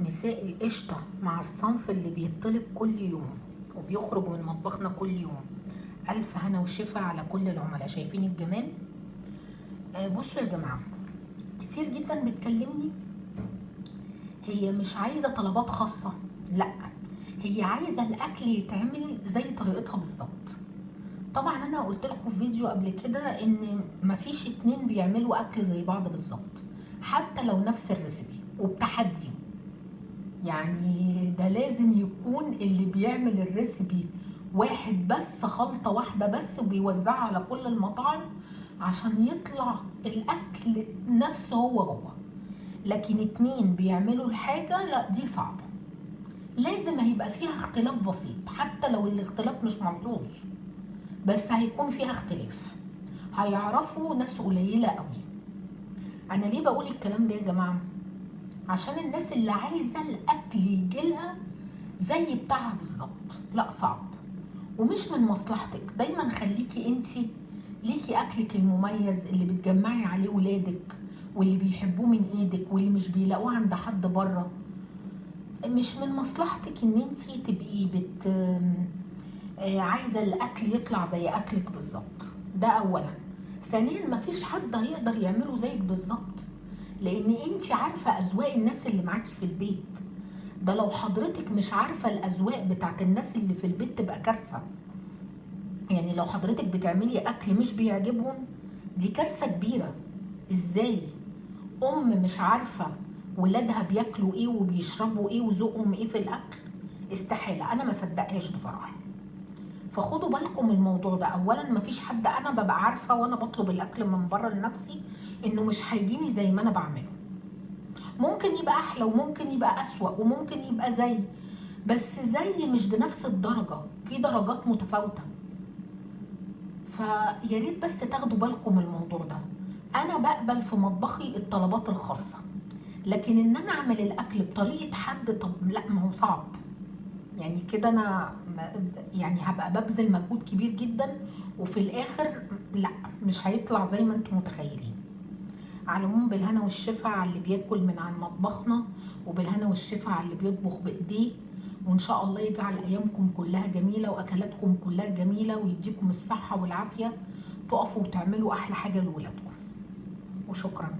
مساء القشطة مع الصنف اللي بيطلب كل يوم وبيخرج من مطبخنا كل يوم. ألف هنا وشفا على كل العملاء. شايفين الجمال؟ بصوا يا جماعة، كتير جدا بتكلمني هي مش عايزة طلبات خاصة، لا هي عايزة الأكل يتعمل زي طريقتها بالظبط. طبعا أنا قلت لكم في فيديو قبل كده إن مفيش اتنين بيعملوا أكل زي بعض بالظبط، حتى لو نفس الريسبي وبتحدي. يعني ده لازم يكون اللي بيعمل الريسبي واحد بس، خلطة واحدة بس، وبيوزعها على كل المطاعم عشان يطلع الأكل نفسه هو هو. لكن اتنين بيعملوا الحاجة لا، دي صعبة، لازم هيبقى فيها اختلاف بسيط، حتى لو الاختلاف مش ملحوظ بس هيكون فيها اختلاف، هيعرفوا ناس قليلة قوي. أنا ليه بقول الكلام ده يا جماعة؟ عشان الناس اللي عايزة الأكل يجيلها زي بتاعها بالظبط، لا صعب ومش من مصلحتك. دايما خليكي انتي ليكي أكلك المميز اللي بتجمعي عليه ولادك واللي بيحبوه من ايدك واللي مش بيلاقوه عند حد بره. مش من مصلحتك ان انتي تبقي بت عايزة الأكل يطلع زي أكلك بالظبط. ده أولا. ثانيا، مفيش حد هيقدر يعمله زيك بالظبط، لأن انتي عارفة أذواق الناس اللي معاكي في البيت. ده لو حضرتك مش عارفة الأذواق بتاعت الناس اللي في البيت تبقى كارثة. يعني لو حضرتك بتعملي أكل مش بيعجبهم دي كارثة كبيرة. إزاي أم مش عارفة ولادها بياكلوا إيه وبيشربوا إيه وذوقهم إيه في الأكل؟ استحالة، أنا ما صدقهاش بصراحة. فخدوا بالكم من الموضوع ده. اولا مفيش حد، انا ببقى عارفه وانا بطلب الاكل من بره لنفسي انه مش هيجيني زي ما انا بعمله. ممكن يبقى احلى وممكن يبقى اسوأ وممكن يبقى زي، بس زي مش بنفس الدرجة، في درجات متفاوتة. فيا ريت بس تاخدوا بالكم من الموضوع ده. انا بقبل في مطبخي الطلبات الخاصة، لكن ان انا اعمل الاكل بطريقة حد، طب لا، ما هو صعب. يعني كده انا يعني هبقى ببذل مجهود كبير جدا وفي الاخر لا، مش هيطلع زي ما انتم متخيلين. على العموم بالهنا والشفا على اللي بياكل من عن مطبخنا، وبالهنا والشفا على اللي بيطبخ بايديه، وان شاء الله يجعل ايامكم كلها جميلة واكلاتكم كلها جميلة ويديكم الصحة والعافية تقفوا وتعملوا احلى حاجة لولادكم. وشكرا.